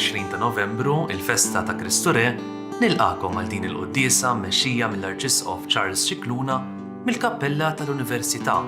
21 ta' Novembru, il-festa ta' Kristu Re, nilqagħkom għal din il-quddiesa mmexxija mill-Arċisqof Charles Scicluna mill-Kappella tal-Università.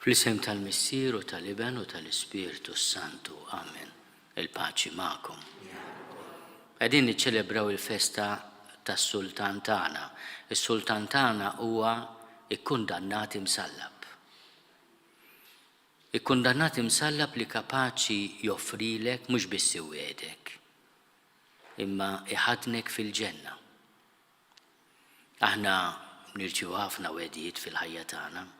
Fl-isem tal-Missier u tal-Iben u tal-Ispirtu s-Santu. Amen. Il-paċi magħkom. Qegħdin niċċelebraw il-festa tas-Sultan tagħna. Is-Sultan tagħna huwa ikkundannat imsallab. Ikkundannat imsallab li kapaċi joffrilek mhux biss iwiegħdek, imma iħaddnek fil-ġenna. Aħna nirċievu ħafna wegħdiet fil-ħajja tagħna.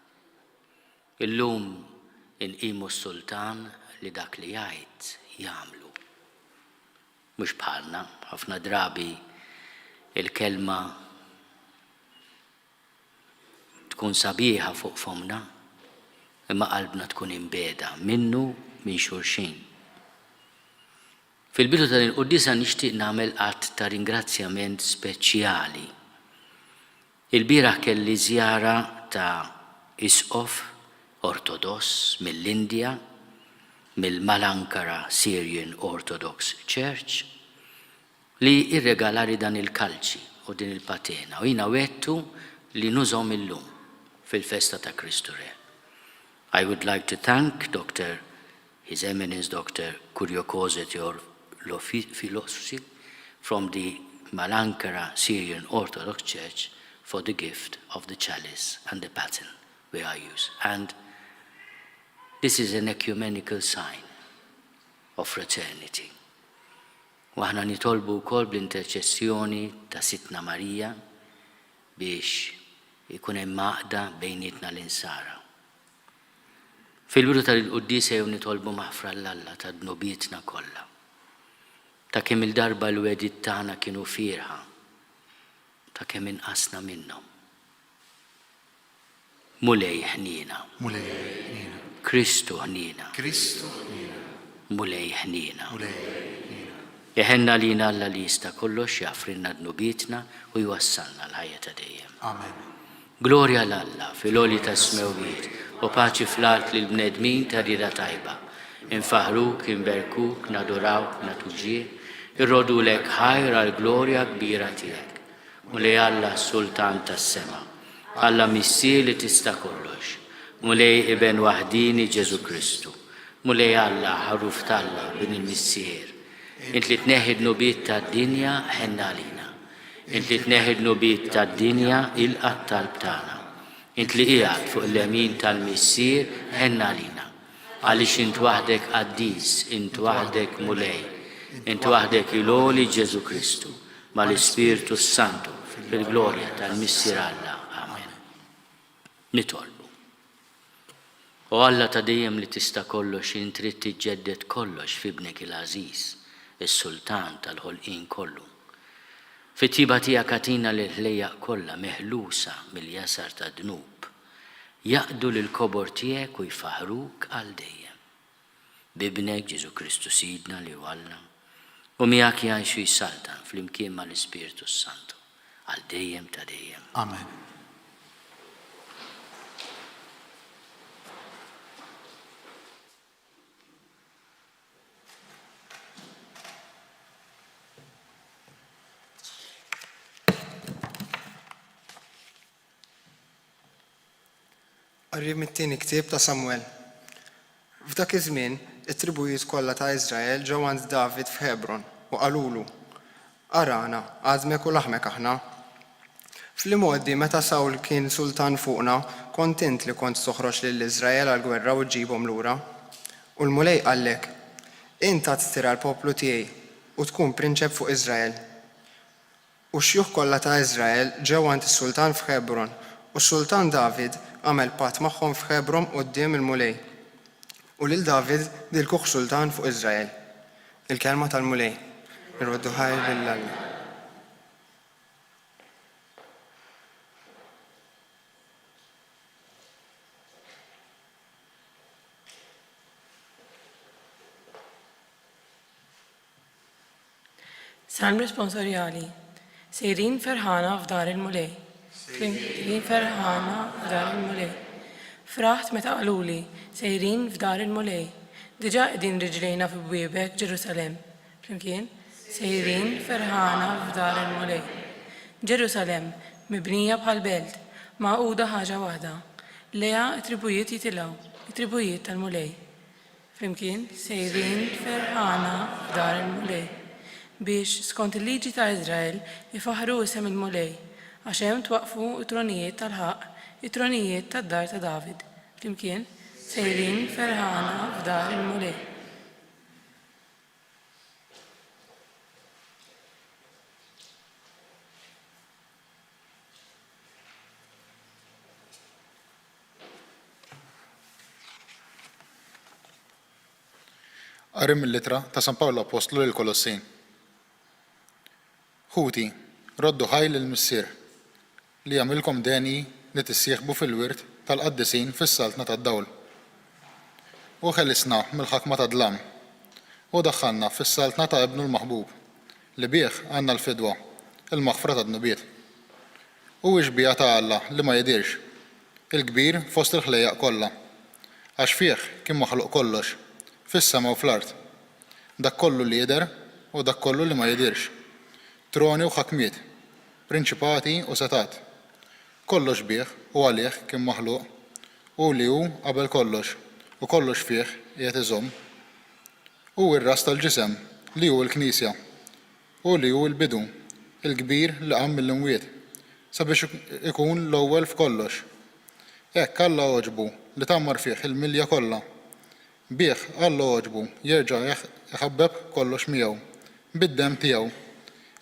Illum inqimu s-Sultan li dak li jgħid jagħmlu. Mhux bħalna, ħafna drabi il-kelma tkun sabiħa fuq fomna, imma qalbna tkun imbiegħda minnu minn xulxin. Fil-bidu ta' din il-quddiesa nixtieq nagħmel att ta' ringrazzjament speċjali. Ilbieraħ kelli żjara ta' Isqof Ortodoss mill-Indja, mill-Malankara Syrian Orthodox Church, li rregalali dan il-kalċi u din il-patena u jiena wegħdtu li nużhom illum fil-festa ta' Kristu Re. I would like to thank Doctor His Eminence Doctor Kuriakose Theophilos from the Malankara Syrian Orthodox Church for the gift of the chalice and the paten we are use. And this is an ecumenical sign of fraternity. U aħna nitolbu wkoll bl-interċessjoni ta' Sidtna Marija biex ikun hemm għaqda bejnietna l-insara. Fil-bidu tal-quddiesa jew nitolbu maħfra 'l Alla ta' dnubietna kollha. Ta' kemm-il darba l-wegħdiet tagħna kienu fierħa, ta' kemm inqasna minnhom. Mulej ħniena. Mulej ħniena. Kristu ħniena. Kristu ħniena. Mulej ħniena. Mulej ħniena. Iħenn għalina Alla li jista' kollox, jaħfrilna dnubietna u jwassalna l-ħajja ta' dejjem. Amen. Glorja 'l Alla fil-għoli tas-smewwiet. U paċi fl-art lill-bnedmin ta' rieda tajba. Infaħħruk, inberkuk, nadurawk, nagħtuk ġieħ, irrodulek ħajr għall-glorja kbira tiegħek. Mulej Alla, Sultan tas-sema. Alla Missier li tista' kollox. Mulej Iben waħdieni Ġesù Kristu. Mulej Alla, Ħaruf t'Alla, Bin il-Missier. Int li tneħħi d-dnubiet tad-dinja, ħenn għalina. Int li tneħħi d-dnubiet tad-dinja, ilqa' t-talb tagħna. Int li qiegħed fuq il-lemin tal-Missier, ħenn għalina. Għaliex int waħdek qaddis, int waħdek Mulej, int waħdek il-għoli Ġesù Kristu, mal-Ispirtu s-Santu, fil-glorja tal-Missier Alla. Amen. Nitolbu. O Alla ta' dejjem li tista' kollox int ridt tiġġedded kollox f'Ibnek il-għażiż, is-Sultan tal-ħolqien kollu. Fit-tjieba tiegħek agħtina li l-ħlejjaq kollha meħlusa mill-jasar tad-dnub, jaqdu lill-kobor tiegħek u jfaħħruk għal dejjem. B'Ibnek Ġesù Kristu Sidna li hu Alla, u miegħek jgħix u jsaltan flimkien mal-Ispirtu s-Santu, għal dejjem ta' dejjem. Amen. Qari mit-tieni ktieb ta' Samwel. F'dak iż-żmien, it-tribujiet kollha ta' Iżrael ġew għand David f'Ħebron u qalulu, Arana, għadmek u laħmek aħna. Fl-imgħoddi, meta Sawl kien sultan fuqna, kont int li kont toħroġ lil Iżrael għall-gwerra u ġġibhom lura. U l-Mulej qallek, 'Int għad tirgħa l-poplu tiegħi u tkun prinċep fuq Iżrael. U x-xjuħ kollha ta' Iżrael ġew għand is-sultan f'Ħebron, u s-sultan David għamel patt magħhom f'Ħebron quddiem il-Mulej. U lil David dilkuh sultan fuq Iżrael. Il-kelma tal-Mulej. Irroddu ħajr lil Alla. Salm responsorjali, Sejrin ferħana f'dar il-Mulej. Sejrin ferħana f'dar il-Mulej. Fraħt meta qaluli, Sejrin f'dar il-Mulej. Diġà qegħdin riġlejna fi bwiebek, Ġerusalemm. Flimkien, Sejrin ferħana f'dar il-Mulej. Ġerusalemm, mibnija bħal belt, magħquda ħaġa waħda. Lejha t-tribujiet jitilgħu, it-tribujiet tal-Mulej. Flimkien, sejrin ferħana f'dar il-Mulej, biex, skont il-liġi ta' Iżrael, ifaħħru isem il-Mulej, għax hemm twaqqfu t-tronijiet tal-ħaqq, it-tronijiet tad-dar ta' David. Flimkien, sejrin ferħana f'dar il-Mulej. Qari mill-Ittra ta' San Pawl Appostlu lill-Kolossin. Ħuti, roddu ħajr lill-Missier, li għamilkom denji li tissieħbu fil-wirt tal-qaddisin fis-saltna tad-dawl. Hu ħelisna mill-ħakma tad-dlam, u daħħalna fis-saltna ta' Ibnu l-maħbub, li bih għandna l-fidwa, il-maħfra tad-dnubiet. Hu x-xbieha ta' Alla li ma jidhirx, il-kbir fost il-ħlejjaq kollha. Għax fih kien maħluq kollox, fis-sema u fl-art, dak kollu li jidher u dak kollu li ma jidhirx, troni u ħakmiet, prinċipati u setgħat. Kollox bih u għalih kien maħluq, hu li hu qabel kollox, u kollox fih qiegħed iżomm. Hu r-ras tal-ġisem, li hu l-Knisja. Hu li hu l-bidu, il-kbir li qam mill-imwiet, sabiex ikun l-ewwel f'kollox. Hekk Alla għoġbu li tgħammar fih il-milja kollha. Bih Alla għoġbu jerġa' jħabbeb kollox miegħu, bid-demm tiegħu,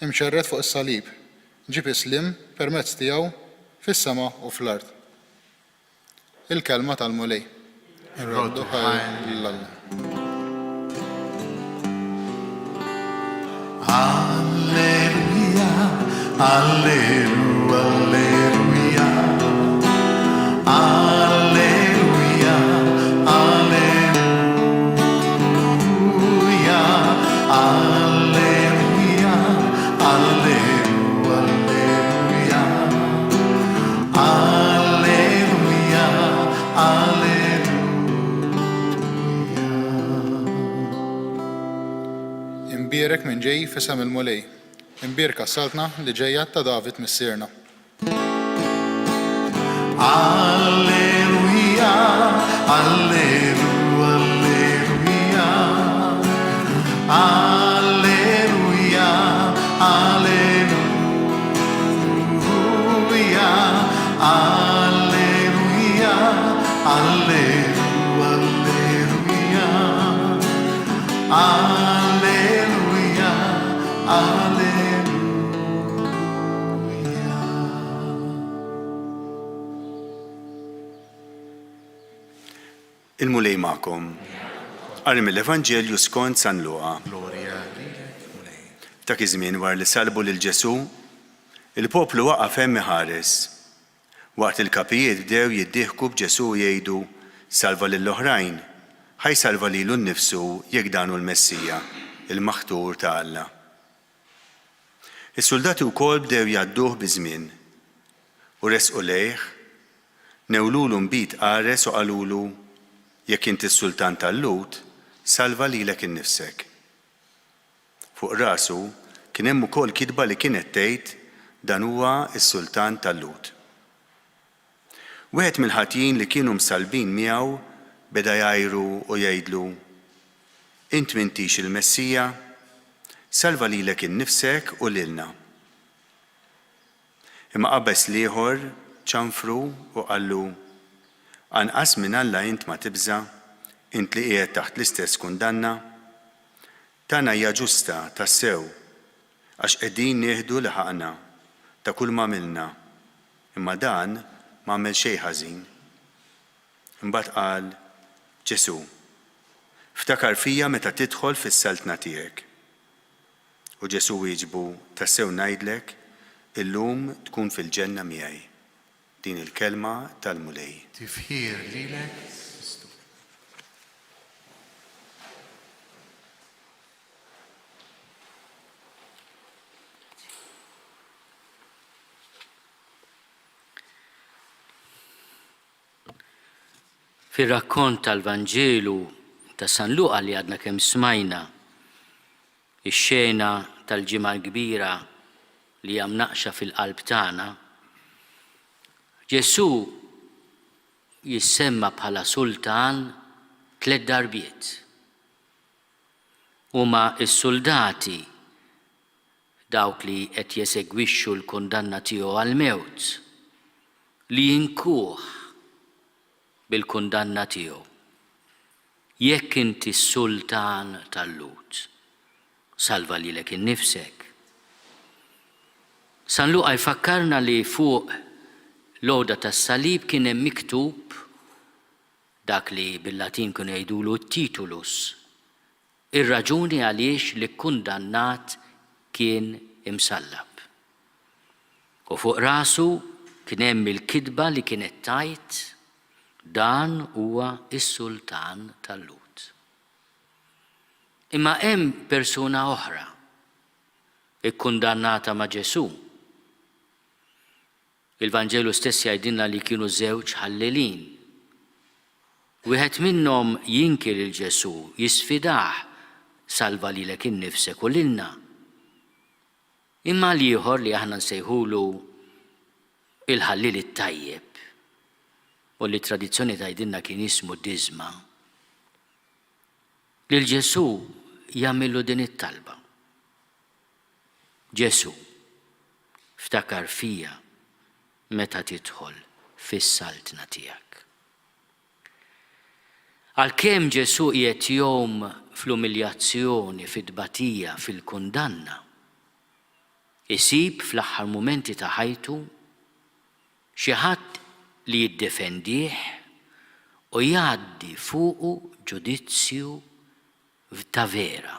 imxerred fuq is-salib, ġieb is-sliem permezz tiegħu fis-sema u fl-art. Il-kelma tal-Mulej. Irroddu ħajr lil Alla. Alleluja, allelu, alleluja. Alleluja, alleluja. Alleluja, allelu, alleluja. Alleluja, alleluja. Imbierek min ġej f'isem il-Mulej, imbierka s-saltna li ġejja ta' David missierna. Alleluja, allelu, alleluja, alleluja, alleluja, alleluja, allelu, alleluja, alleluja, alleluja. Il-Mulej magħkom. Qari mill-Evanġelju skont San Luqa. F'dak iż-żmien wara li sallbu lil Ġesù, il-poplu waqaf hemm iħares. Waqt li l-kapijiet bdew jiddieħku b'Ġesù u jgħidu, Salva lill-oħrajn, ħa jsalva lilu nnifsu jekk dan hu l-Messija, il-Maħtur ta' Alla. Is-suldati wkoll bdew jgħadduh biż-żmien. U resqu lejh, newlulu nbid qares u qalulu, Jekk inti s-sultan tal-Lhud, salva lilek innifsek. Fuq rasu kien hemm ukoll kitba li kienet tgħid, Dan huwa s-sultan tal-Lhud. Wieħed mill-ħatjin li kienu msallbin miegħu beda jgħajru u jgħidlu, Int m'intix il-Messija? Salva lilek innifsek u lilna. Imma qabeż l-ieħor, ċanfru u qallu, Anqas minn Alla int ma tibża', int li qiegħed taħt l-istess kundanna? Tagħna hija ġusta, tassew, għax qegħdin nieħdu li ħaqqna, ta' kulma għamilna, imma dan m'għamel xejn ħażin. Imbagħad qal, Ġesù, ftakar fija meta tidħol fis-saltna tiegħek. U Ġesù wieġbu, Tassew ngħidlek, illum tkun fil-ġenna miegħi. Din il-kelma tal-Mulej. Tifħir lilek, Kristu. Fir-rakkont tal-Vanġelu ta' San Luqa li għadna kemm smajna, ix-xena tal-Ġimgħa l-Kbira li hija mnaqqxa fil-qalb tagħna, Ġesù jissemma bħala sultan tlett darbiet. Huma s-suldati dawk li qed jesegwixxu l-kundanna tiegħu għall-mewt, li jinkuh bil-kundanna tiegħu. Jekk inti s-sultan tal-Lhud, salva lilek innifsek. San Luqa jfakkarna li fuq l-għoda tas-salib kien hemm miktub dak li bil-Latin kienu jgħidulu t-titulus, ir-raġuni għaliex l-ikkundannat kien imsallab. U fuq rasu kien hemm il-kitba li kienet tgħid, Dan huwa s-sultan tal-Lhud. Imma hemm persuna oħra kkundannata ma' Ġesù. Il-Vanġelu stess jgħidilna li kienu żewġ ħallelin. Wieħed minnhom jinki lil Ġesù, jisfidah, Salva lilek innifsek u lilna. Imma l-ieħor li aħna nsejħulu il-ħalliel it-tajjeb, u li t-tradizzjoni tgħidilna kien jismu Diżma, lil Ġesù jagħmillu din it-talba. Ġesù, ftakar fija meta tidħol fis-saltna tiegħek. Għalkemm Ġesù qiegħed jgħum fl-umiljazzjoni, fit-tbatija, fil-kundanna, isib fl-aħħar mumenti ta' ħajtu xi ħadd li jiddefendih u jgħaddi fuqu ġudizzju ta' vera.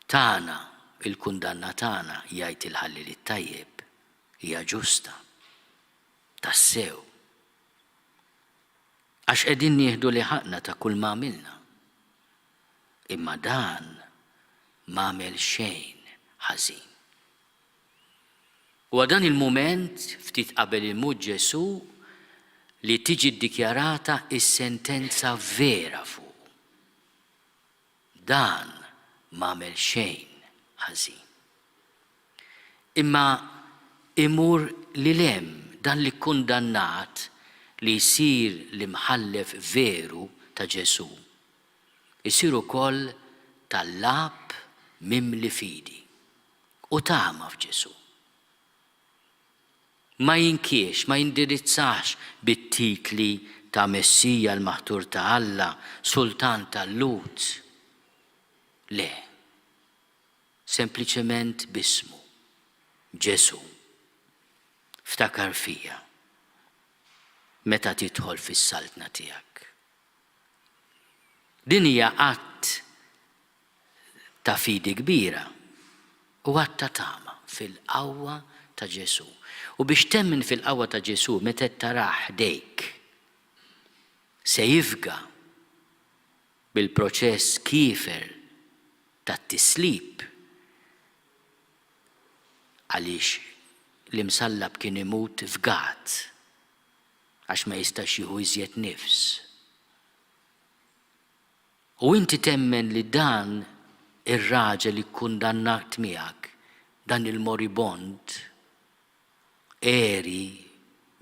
Tagħna, il-kundanna tagħna, jgħid il-Ħalliel it-Tajjeb, hija ġusta. Tassew. Għax qegħdin nieħdu li ħaqqna ta' kull ma għamilna. Imma dan m'għamel xejn ħażin. Huwa dan il-mument, ftit qabel imut Ġesù, li tiġi ddikjarata s-sentenza vera fuqu. Dan m'għamel xejn ħażin. Imma imur lil hemm dan l-ikkundannat li jsir l-imħallef veru ta' Ġesù, isir ukoll tallab mimli fidi u tama f'Ġesù. Ma jinkiex, ma jindirizzax bit-titli ta' Messija l-Maħtur ta' Alla, Sultan tal-Lhud. Le. Sempliċement b'ismu, Ġesù, ftakar fija meta tidħol fis-Saltna tiegħek. Din hija att ta' fidi kbira u att ta' tama fil-qawwa ta' Ġesù. U biex temmen fil-qawwa ta' Ġesù meta qed tarah ħdejk se jifga bil-proċess kiefer tat-tislib, għaliex l-imsallab kien imut fgat għax ma jistax jieħu iżjed nifs. U inti temmen li dan ir-raġel ikkundannat miegħek, dan il-moribond, għeri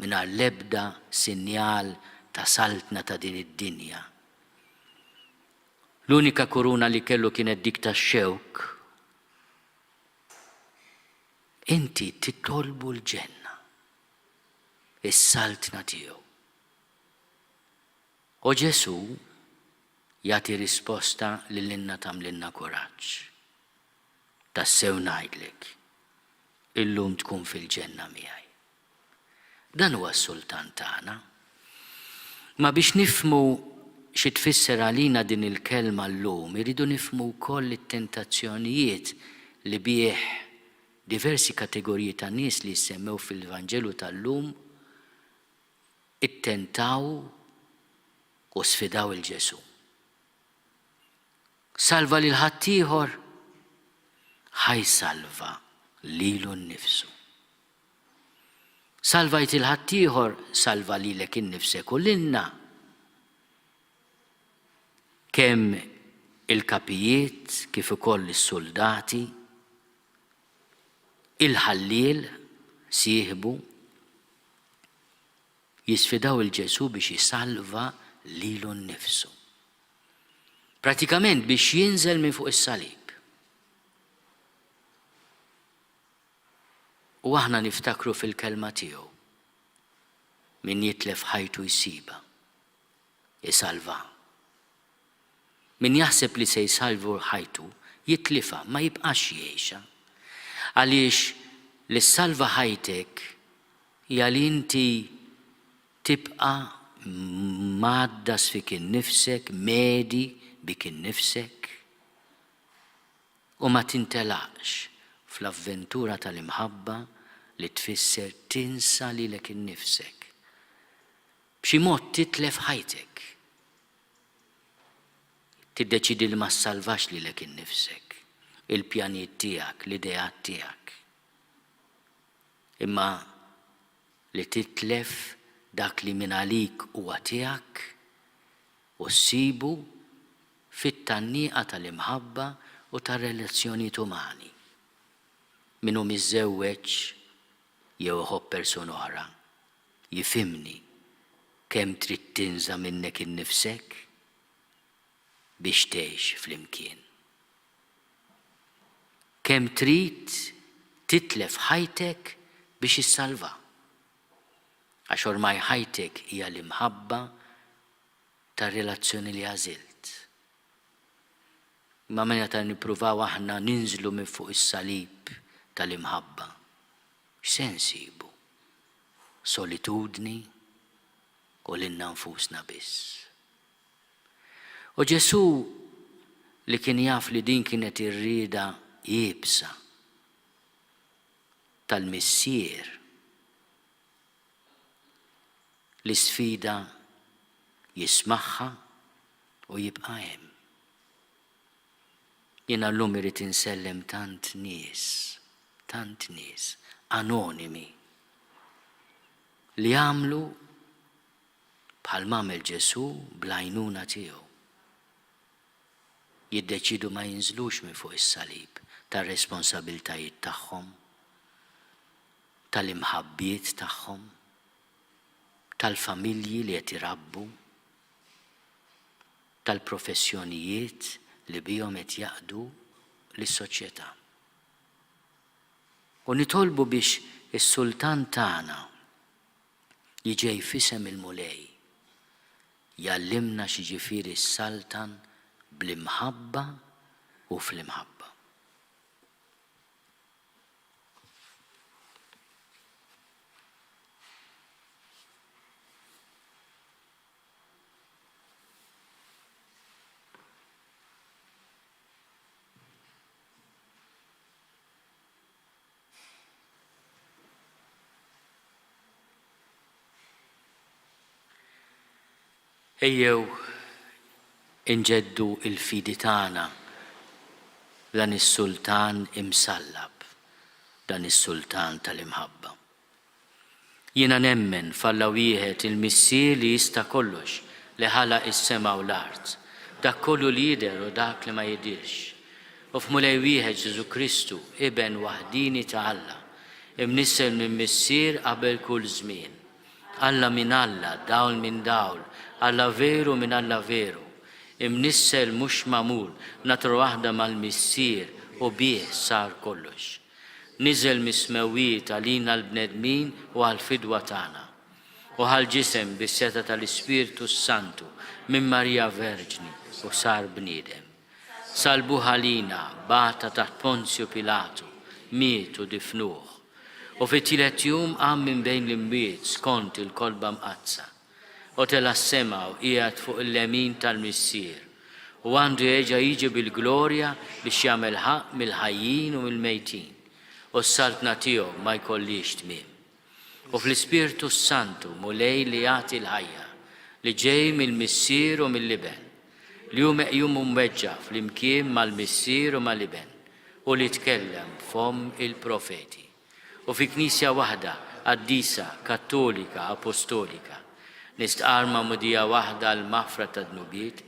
mingħajr l-ebda sinjal ta' saltna ta' din id-dinja. L-unika kuruna li kellu kienet dik tax-xewk. Inti titolbu l-ġenna, is-saltna tiegħu. O Ġesù jagħti risposta li lilna tagħmlilna kuraġġ. Tassew ngħidlek, illum tkun fil-ġenna miegħi. Dan huwa s-Sultan tagħna. Ma biex nifhmu xi tfisser għalina din il-kelma llum, irridu nifhmu wkoll it-tentazzjonijiet li bih diversi kategoriji ta' nies li jissemmew fil-Vanġelu tal-lum ittentaw u sfidaw 'il Ġesù. Salva lil ħaddieħor, ħa jsalva lilu nnifsu. Salvajt 'il ħaddieħor, salva lilek innifsek u lilna. Kemm il-kapijiet kif ukoll is-suldati, il-ħalliel sieħbu, jisfidaw 'il Ġesù biex isalva lilu nnifsu. Pratikament biex jinżel minn fuq is-salib. U aħna niftakru fil-kelma tiegħu. Min jitlef ħajtu jsibha. Isalvaha. Min jaħseb li se jsalvu ħajtu, jitlifha, ma jibqax jgħixha. Għaliex li ssalva ħajtek hija li inti tibqa' mgħaddas fik innifsek, medi bik innifsek. U ma tintelaqx fl-avventura tal-imħabba li tfisser tinsa lilek innifsek. B'xi mod titlef ħajtek. Tiddeċiedi li ma ssalvax lilek innifsek, il-pjanijiet tiegħek, l-ideat tiegħek. Imma li titlef dak li mingħalik huwa tiegħek u ssibu fit-tgħanniqa tal-imħabba u tar-relazzjonijiet umani. Min hu miżżewweġ jew iħobb persuna oħra, jifhimni kemm trid tinża' minnek innifsek biex tgħix flimkien. Kemm trid titlef ħajtek biex issalvha. Għax ormai ħajtek hija l-imħabba tar-relazzjoni li għażilt. Imma meta nippruvaw aħna ninżlu minn fuq is-salib tal-imħabba, x'se nsibu? Solitudni u lilna nfusna biss. U Ġesù li kien jaf li din kienet ir-rieda iebsa tal-Missier, L-isfida jismagħha u jibqa' hemm. Jiena llum irrid insellem tant nies, tant nies anonimi li għamlu bħal m'għamel Ġesù bl-għajnuna tiegħu. jiddeċiedu ma jinżlux minn fuq is-salib tar-responsabiltajiet tagħhom, tal-imħabbiet tagħhom, tal-familji li qed irabbu, tal-professjonijiet li bihom qed jaqdu lis-soċjetà. U nitolbu biex is-Sultan tagħna li ġej f'isem il-Mulej jgħallimna x'jiġifieri ssaltan bl-imħabba u fl-imħabba. Ejjew inġeddu l-fidi tagħna f'dan is-Sultan imsallab, dan is-Sultan tal-imħabba. Jiena nemmen f'Alla wieħed il-Missier li jista' kollox, li ħalaq is-sema u l-art, dak kollu li jidher u dak li ma jidhirx, u f'Mulej wieħed Ġesù Kristu, Iben waħdieni ta' Alla, imnissel minn Missier qabel kull żmien. Alla minn Alla, dawl minn dawl, Alla veru minn Alla veru, imnissel mhux magħmul, natura waħda mal-Missier u bih sar kollox. Niżel mis-smewwiet għalina l-bnedmin u għall-fidwa tagħna. U ħa l-ġisem bis-setgħa tal-Ispirtu s-Santu minn Marija Verġni u sar bniedem. Sallbuh għalina, bata taħt Ponzju Pilatu, miet u difnuh. U fit-tielet jum qam minn bejn l-imwiet skont il-Kotba Mqaddsa. U tela' s-sema u qiegħed fuq il-lemin tal-Missier, u għandu jerġa' jiġi bil-glorja biex jagħmel ħaqq mill-ħajjin u mill-mejtin, u s-saltna tiegħu ma jkollhiex tmiem. U fl-Ispirtu s-Santu, Mulej li jagħti l-ħajja, li ġej mill-Missier u mill-Iben, li hu meqjum u mweġġa' flimkien mal-Missier u mal-Iben, u li tkellem b'fomm il-profeti. U fi Knisja waħda, qaddisa, kattolika, apostolika. Nistqarr magħmudija waħda għall-maħfra tad-dnubiet,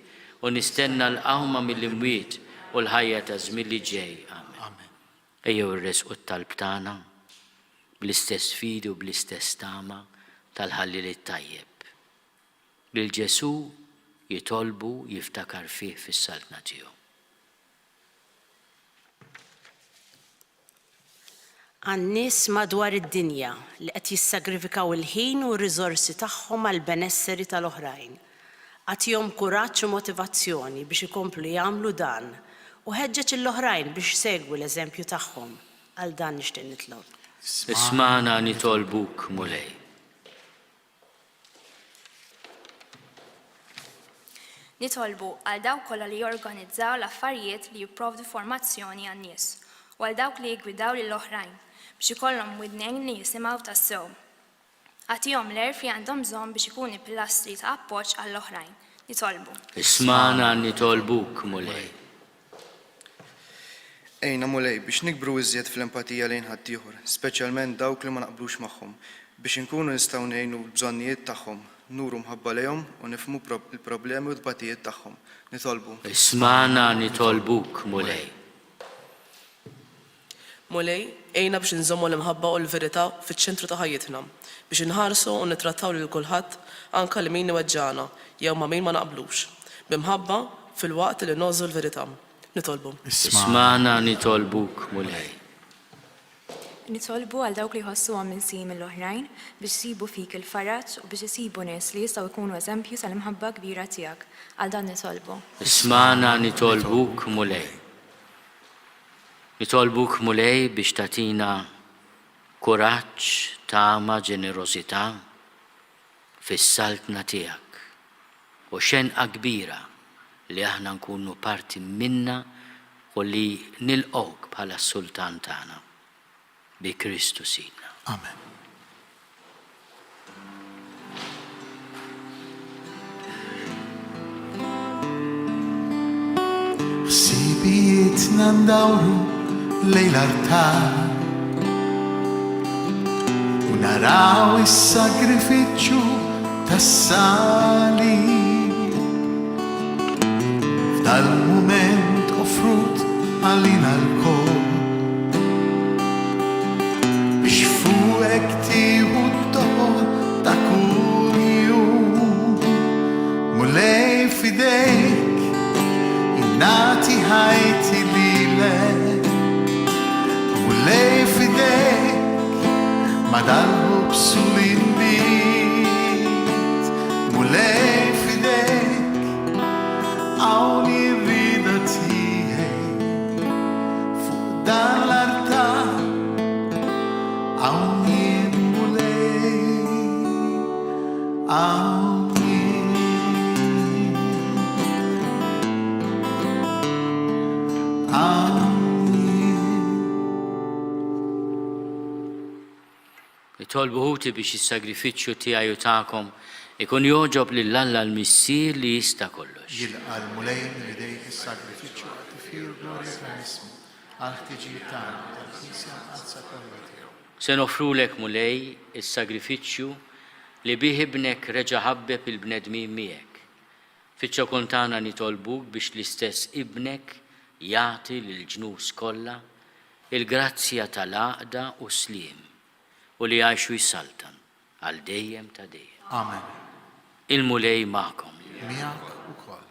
u nistenna l-qawma mill-imwiet u l-ħajja taż-żmien li ġej. Amen. Ejjew irressqu t-talb tagħna bl-istess fidi u bl-istess tama tal-ħalliel it-tajjeb. Lil Ġesù jitolbu jiftakar fih fis-Saltna tiegħu. Għan-nies madwar id-dinja li qed jissagrifikaw il-ħin u r-riżorsi tagħhom għall-benesseri tal-oħrajn. Agħtihom kuraġġ u motivazzjoni biex ikomplu jagħmlu dan u ħeġġeġ lill-oħrajn biex isegwu l-eżempju tagħhom. Għal dan nixtieq nitlob. Ismagħna nitolbuk, Mulej. Nitolbu għal dawk kollha li jorganizzaw l-affarijiet li jipprovdu formazzjoni għan-nies u għal dawk li jiggwidaw lil oħrajn biex ikollhom widnejn li jisimgħu tassew. Agħtihom l-għerf li għandhom bżonn biex ikunu pilastri ta' appoġġ għall-oħrajn. Nitolbu. Ismagħna nitolbuk, Mulej. Għinna, Mulej, biex nikbru iżjed fl-empatija lejn ħaddieħor, speċjalment dawk li ma naqblux magħhom, biex inkunu nistgħu ngħinu l-bżonnijiet tagħhom, nuru mħabba lejhom u nifhmu l-problemi u t-tbatijiet tagħhom. Nitolbu. Ismagħna nitolbuk, Mulej. Mulej, għinna biex inżommu l-imħabba u l-verità fiċ-ċentru ta' ħajjitna, biex inħarsu u nittrattaw lil kulħadd anke lil min iweġġagħna jew ma' min ma naqblux, b'imħabba filwaqt li ngħożżu l-verità. Nitolbu. Ismagħna nitolbuk, Mulej. Nitolbu għal dawk li jħossuhom minsijin mill-oħrajn biex isibu fik il-faraġ u biex isibu nies li jistgħu jkunu eżempju tal-imħabba kbira tiegħek. Għal dan nitolbu. Ismagħna nitolbuk, Mulej. Nitolbuk, Mulej, biex tagħtina kuraġġ, tama, ġenerożità fis-saltna tiegħek. U xenqa kbira li aħna nkunu parti minnha u li nilqgħuk bħala s-Sultan tagħna. Bi Kristu Sidna. Amen. Ħsibijietna ndawru lejn l-artal u naraw is-sagrifiċċju tas-salib. F'dal-mument. għalina lkoll. Biex fuqek tieħu d-don ta' kull jum. Mulej f'idejk nagħti ħajti lilek. Mulej f'idejk ma' dal-ħobż u l-inbid. Mulej f'idejk hawn ir-rieda tiegħi. Fuq dan l-artal hawn jien Mulej, hawn jien. Hawn jien. Nitolbu ħuti biex is-sagrifiċċju tiegħi u tagħkom ikun jogħġob lil Alla l-Missier li jista' kollox. Jilqa' l-Mulej minn idejk is-sagrifiċċju għat-tifħir u l-glorja ta' ismu, għall-ħtiġijiet tagħna u tal-Knisja Mqaddsa kollha tiegħu. Se noffrulek, Mulej, is-sagrifiċċju li bih Ibnek reġa' ħabbeb il-bnedmin miegħek. Fiċ-ċokon tagħna nitolbuk biex l-istess Ibnek jagħti lill-ġnus kollha il-grazzja ta' l-għaqda u s-sliem, u li jgħix u jsaltan għal dejjem ta' dejjem. Amen. Il-Mulej magħkom. Miegħek ukoll.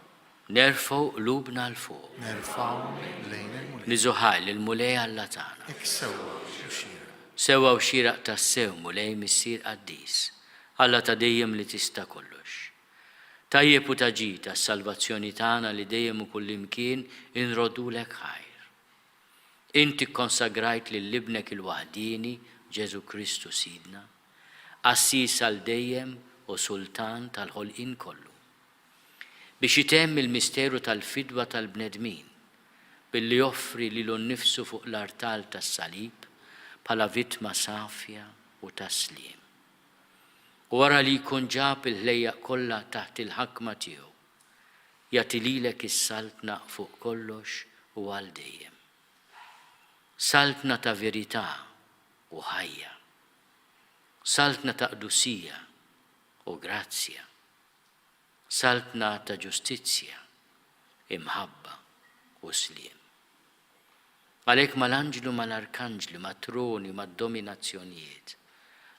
Nerfgħu qlubna 'l fuq. Nerfgħuhom lejn il-Mulej. Niżu ħajr lill-Mulej Alla tagħna. Hekk sewwa u xieraq. Sewwa u xieraq tassew, Mulej Missier qaddis, Alla ta' dejjem li tista' kollox. Tajjeb u ta' ġid għas-salvazzjoni tagħna li dejjem u kullimkien inroddulek ħajr. Int ikkonsagrajt lil Ibnek il-waħdieni, Ġesù Kristu Sidna, qassis għal dejjem u Sultan tal-ħolqien kollu, biex itemm il-misteru tal-fidwa tal-bnedmin, billi joffri lilu nnifsu fuq l-artal tas-salib bħala vittma safja u tas-sliem. U wara li jkun ġab il-ħlejjaq kollha taħt il-ħakma tiegħu, Jagħti lilek is-saltna fuq kollox u għal dejjem. Saltna ta' verità u ħajja. Saltna ta' qdusija u grazzja. Saltna ta' ġustizzja, imħabba u sliem. Għalhekk mal-anġli u mal-arkanġli, mat-troni u mad-dominazzjonijiet,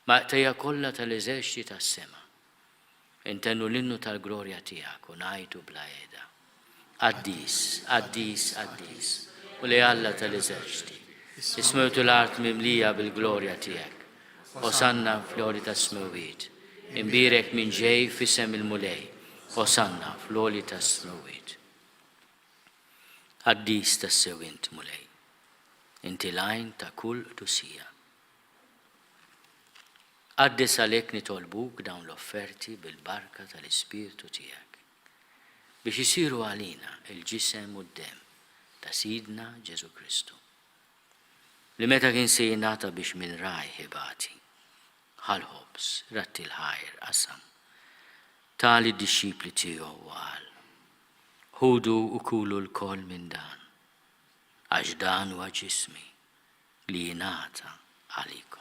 mal-qtajja kollha tal-eżerċti tas-sema, Intennu l-innu tal-glorja tiegħek u ngħidu bla heda, Qaddis, qaddis, qaddis, Mulej Alla tal-eżerċti, is-smewt u l-art mimlija bil-glorja tiegħek. Osanna fl-għoli tas-smewwiet. Imbierek min ġej f'isem il-Mulej. Osanna fl-għoli tas-smewwiet. Qaddis tassew int, Mulej. Inti l-għajn ta' kull qdusija. Qaddes għalhekk nitolbuk dawn l-offerti bil-barka tal-Ispirtu tiegħek, biex isiru għalina l-ġisem u d-demm ta' Sidna Ġesù Kristu, li meta kien se jingħata biex minn rajh ibati, ħa l-ħobż, radd il-ħajr, qasam, ta lid-dixxipli tiegħu u qal, Ħudu u kulu lkoll minn dan, għax dan huwa ġismi, li jingħata għalikom.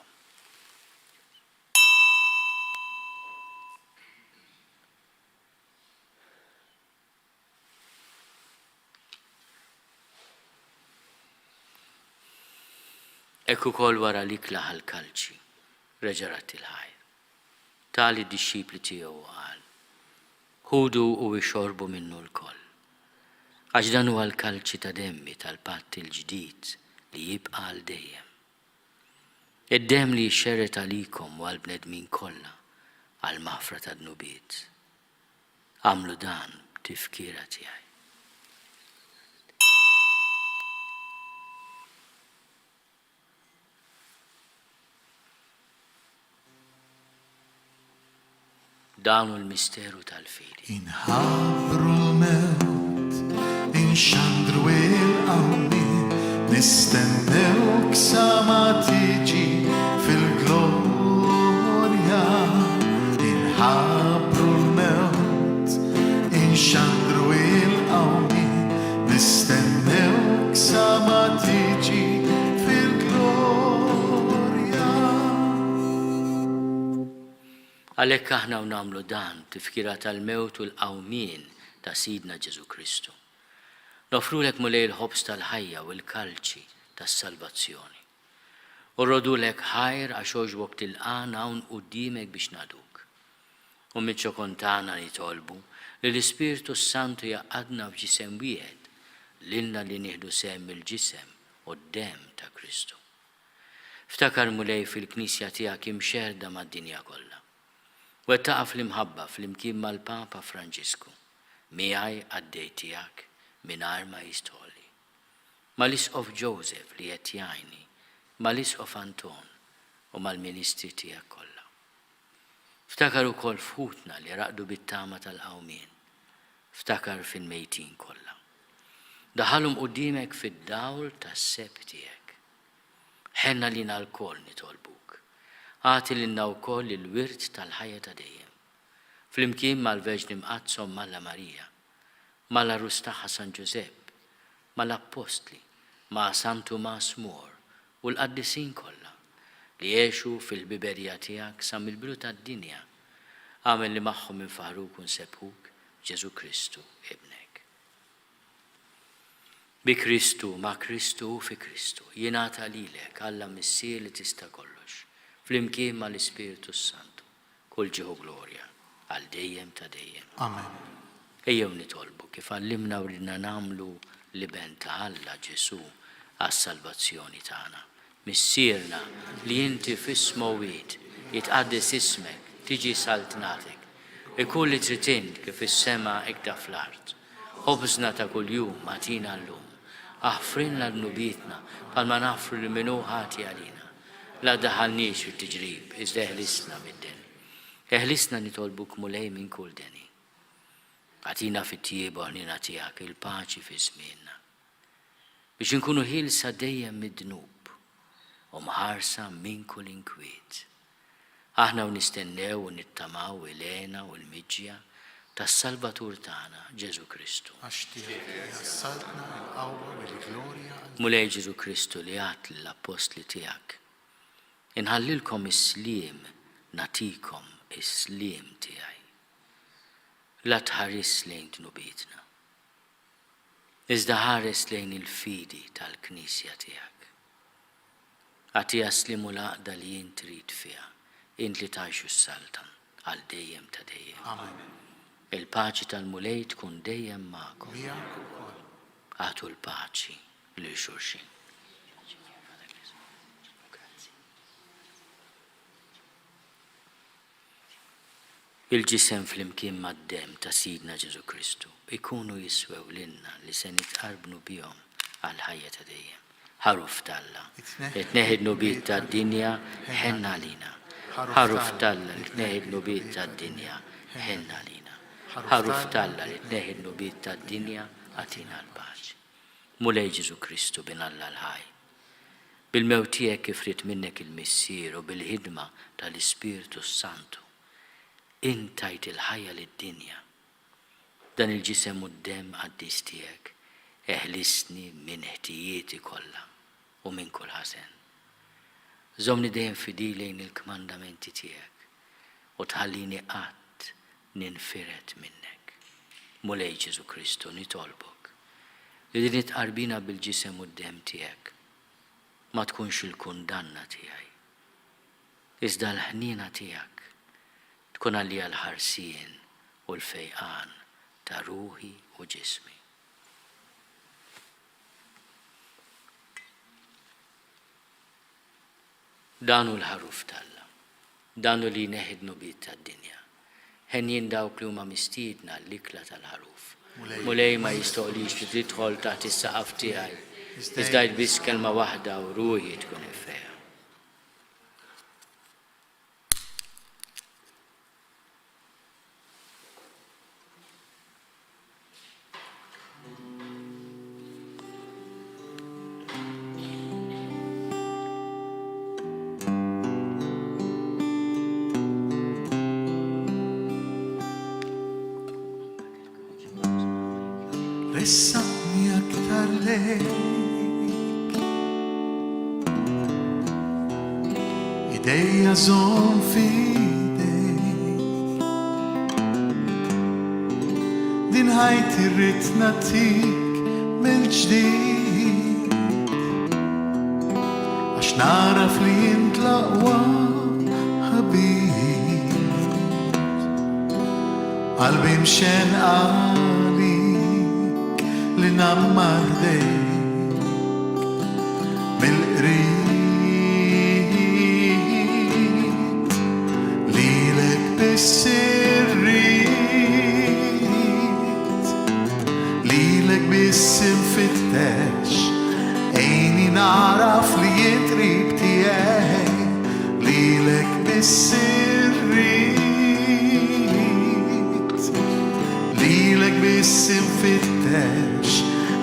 Hekk ukoll wara l-ikla ħa l-kalċi, reġa' radd il-ħajr. Ta lid-dixxipli tiegħu u qal, Ħudu u ixorbu minnu lkoll. Għax dan huwa l-kalċi ta' demmi tal-patt il-ġdid li jibqa' għal dejjem. Id-demm li jixxerred għalikom u għall-bnedmin kollha għall-maħfra tad-dnubiet. Agħmlu dan b'tifkira tiegħi. Dan hu l-misteru tal-fidi. Inħabbru l-mewt, inxandru il-qawmien, nistennewk sa ma tiġi fil-glorja. Inħabbru l-mewt, inxandru il-qawmien, Nistennewk sa ma tiġi fil-glorja. Għalhekk aħna u nagħmlu dan b'tifkira tal-mewt u l-qawmien ta' Sidna Ġesù Kristu. Noffrulek Mulej il-ħobż tal-ħajja u l-kalċi tas-salvazzjoni. U rrodulek ħajr għax għoġbok tilqagħna hawn quddiemek biex nagħduk. U miċ-ċokon tagħna nitolbu li l-Ispirtu s-Santu jgħaqqadna f'ġisem wieħed lilna li nieħdu sehem mill-ġisem u d-demm ta' Kristu. Ftakar Mulej fil-Knisja tiegħek imxerrda mad-dinja kollha. Wettaqha fl-imħabba flimkien mal-Papa Franġisku, miegħi qaddej tiegħek mingħajr ma jistħolli. Mal-Isqof Joseph li qed jgħinni, mal-Isqof Anton u mal-ministri tiegħek kollha. Ftakar ukoll f'ħutna li raqdu bit-tama tal-qawmien. Ftakar fil-mejtin kollha. Daħħalhom quddiemek fid-dawl tas-sebħ tiegħek. Ħenn għalina lkoll nitolbuk. Agħti lilna wkoll il-wirt tal-ħajja ta' dejjem. Flimkien mal-Verġni Mqaddsa Omm Alla Marija, mal-għarus tagħha San Ġużepp, mal-Appostli, ma' San Tumas More u l-qaddisin kollha, li għexu fil-ħbiberija tiegħek sa mill-bidu tad-dinja, agħmel li magħhom infaħħruk u nsebbħuk b'Ġesù Kristu, Ibnek. Bi Kristu, ma' Kristu u fi Kristu, jingħata lilek, Alla Missier li tista' kollox, flimkien mal-Ispirtu s-Santu, kull ġieħ u glorja, għal dejjem ta' dejjem. Amen. Ejjew nitolbu kif għallimna u ridna nagħmlu l-Iben ta' Alla, Ġesù, għas-salvazzjoni tagħna. Missierna, li inti fis-smewwiet, jitqaddes ismek, tiġi saltnatek. Ikun li trid int kif fis-sema ikda fl-art. Ħobżna ta' kuljum agħtina llum. Aħfrilna dnubietna bħalma naħfru lil min hu ħati għalina. La ddaħħalniex fit-tiġrib, iżda eħlisna mid-deni. Eħlisna nitolbuk Mulej minn kull deni. Agħtina fit-tjieba u ħniena tiegħek il-paċi fi żmienna. Biex inkunu ħielsa dejjem mid-dnub u mħarsa minn kull inkwiet. Aħna u nistennew u nittamaw il-hena u l-miġja tas-Salvatur tagħna, Ġesù Kristu. Għax tiegħek hija s-saltna, il-qawwa u l-glorja għal. Mulej Ġesù Kristu li għedt lill-appostli tiegħek, Inħallilkom is-sliem, nagħtikom is-sliem tiegħi. La tħarisx lejn dnubietna, iżda ħares lejn il-fidi tal-Knisja tiegħek. Agħtiha s-sliem u l-għaqda li int trid fiha, int li tgħix u ssaltan għal dejjem ta' dejjem. Amen. Il-paċi tal-Mulej tkun dejjem magħkom. Miegħek ukoll. Agħtu l-paċi lil xulxin. Il-ġisem flimkien mad-demm ta' Sidna Ġesù Kristu jkunu jiswew lilna li se nitqarbnu bihom għall-ħajja ta' dejjem. Ħaruf t'Alla, li tneħħi d-dnubiet tad-dinja, ħenn għalina. Ħaruf t'Alla, li tneħħi d-dnubiet tad-dinja, ħenn għalina. Ħaruf t'Alla, li tneħħi d-dnubiet tad-dinja, agħtina l-paċi. Mulej Ġesù Kristu, Bin Alla l-ħaj, Bil-mewt tiegħek kif ried minnek il-Missier u bil-ħidma ta' l-Ispirtu s-Santu, int tajt il-ħajja lid-dinja. B'dan il-ġisem u d-demm qaddis tiegħek eħlisni minn ħtijieti kollha u minn kull ħażen. Żommni dejjem fidil lejn il-kmandamenti tiegħek u tħallini qatt ninfired minnek. Mulej Ġesù Kristu, nitolbok li din it-tqarbina bil-ġisem u d-demm tiegħek ma tkunx il-kundanna tiegħi, iżda l-ħniena tiegħek tkun għalija l-ħarsien u l-fejqan ta' ruħi u ġismi. Dan hu l-Ħaruf t'Alla. Dan hu li jneħħi d-dnubiet tad-dinja. Henjin dawk li huma mistiedna għall-ikla tal-Ħaruf. Mulej ma jistoqlix li tidħol taħt is-saqaf tiegħi, iżda għid biss kelma waħda u ruħi tkun imfejqa. Ressaqni aktar lejk Idejja żomm f'idejk Din ħajti rrid nagħtik. mill-ġdid Għax naraf li int l-aqwa ħabib Qalbi mxenqa għalik li ngħammar ħdejk mill-qrib Lilek biss irrid Lilek biss infittex Għinni nagħraf li int qrib tiegħi Lilek biss irrid Lilek biss infittex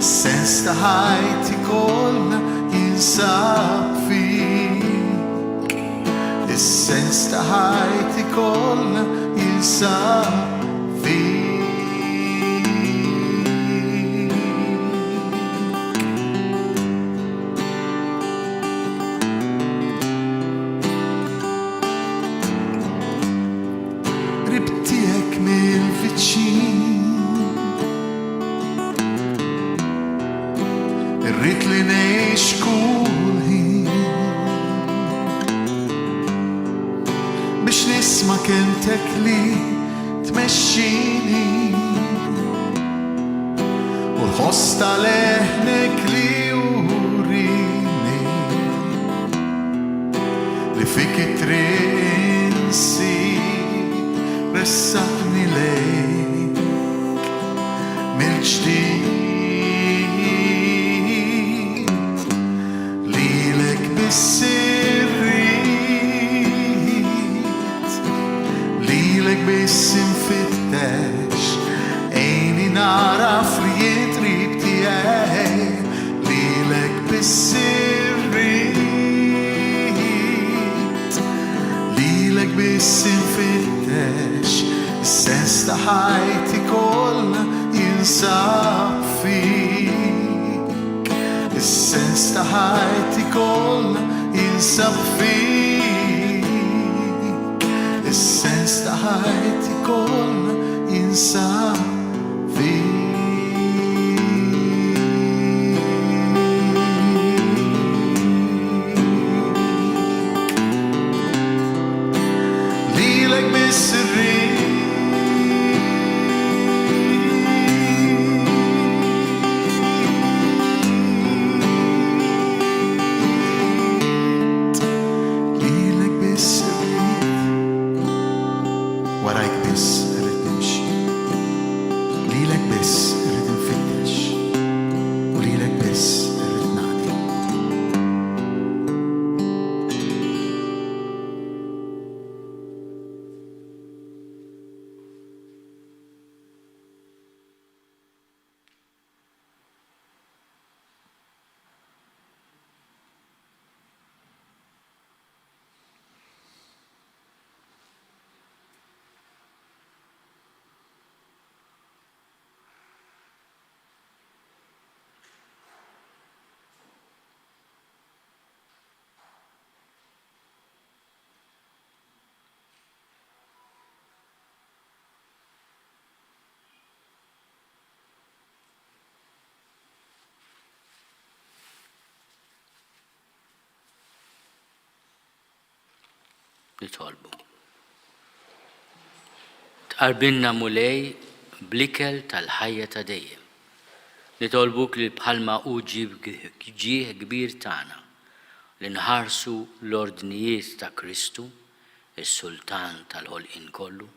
Sens ta' ħajti kollha jinsab fik Is-sens ta' ħajti kollha jinsab fik. Qrib tiegħek mill-viċin. Irrid li ngħix kull ħin biex nisma' kelmtek li tmexxini u l-ħoss ta' leħnek li jurini li fik it-triq insib ressaqni lejk mill-ġdid. Lilek biss irrid, lilek biss infittex, għinni nagħraf li int qrib tiegħi, lilek biss irrid, lilek biss infittex, is-sens ta' ħajti kollha jinsab fik. Is-sens ta' ħajti kollha jinsab fik. Is-sens ta' ħajti kollha jinsab fik. Lilek biss irrid. Lilek biss irrid. Warajk biss irrid nimxi. Lilek biss irrid infittex. U lilek biss irrid naqdi. Nitolbu. Tqarbinna Mulej bl-ikel tal-ħajja ta' dejjem. Nitolbuk li bħalma hu ġieħ kbir tagħna li nħarsu l-ordnijiet ta' Kristu, is-Sultan tal-ħolqien kollu,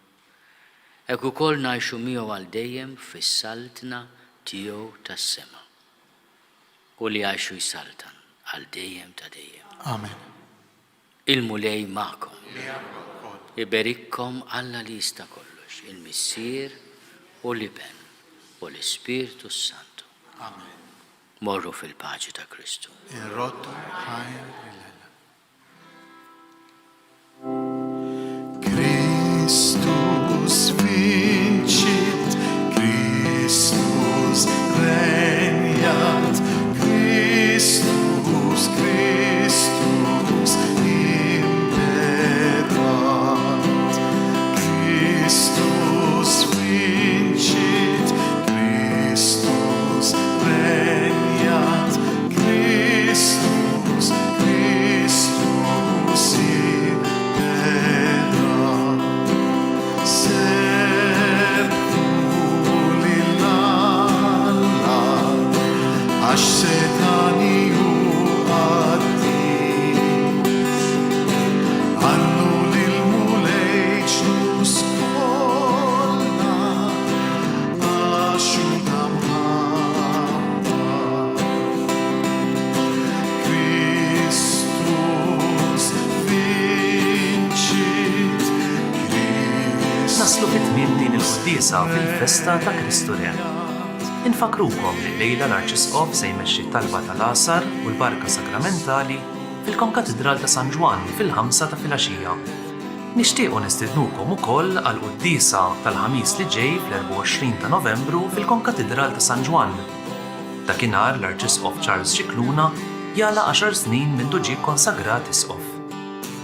hekk ukoll ngħixu miegħu għal dejjem fis-saltna tiegħu tas-sema. Hu li jgħix u jsaltan għal dejjem ta' dejjem. Amen. Il-Mulej magħkom. Miegħek ukoll. Iberikkom Alla li jista' kollox, il-Missier u l-Iben u l-Ispirtu s-Santu. Amen. Morru fil-paċi ta' Kristu. Inroddu ħajr lil Alla. Christus vincit, Christus regnat, Christus, Christus imperat. Christus vincit, Christus regnat. il-quddiesa fil-festa ta' Kristu Re. Infakkrukom li llejla l-Arċisqof se jmexxi t-talba tal-Għasar u l-Barka Sagramentali fil-Konkatidral ta' San Ġwann fil-ħamsa ta' filgħaxija. Nixtiequ nistidnukom ukoll għall-quddiesa tal-Ħamis li ġej fl-24 ta' Novembru fil-Konkatidral ta' San Ġwann. Dakinhar l-Arċisqof Charles Scicluna jagħlaq għaxar snin mindu ġie kkonsagrat Isqof.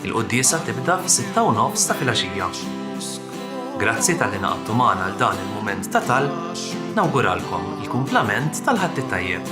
Il-quddiesa tibda fis-sitta u nofs ta' filgħaxija. Grazzi talli ngħaqadtu magħna għal dan il-mument ta' talb, nawguralkom il-kumplament tal-Ħadd it-tajjeb.